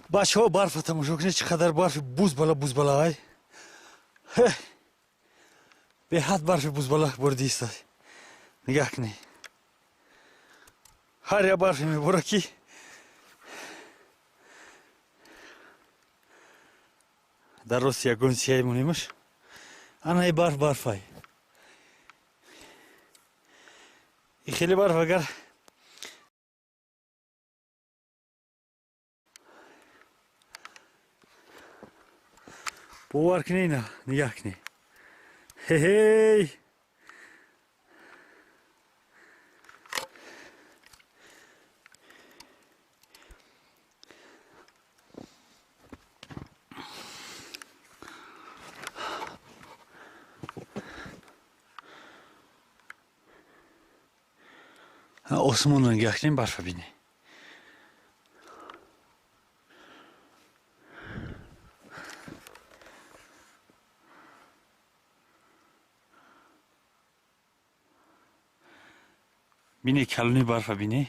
Бачаҳо, барфа тамошо кунед, чӣ қадар барфи бузбала бузбала ай. Беҳад барфи бузбала боридииста. Нигаҳ кунед. Ҳар як барфе мебора, ки дар рости ягон сияй монемаш. Анаи барф барфай. И хеле барф агар бовар кунед, ина нигаҳ кунед. Ҳеҳей, осмонро нигаҳ кунем, барфа бинед. Бине, калони барфа бине.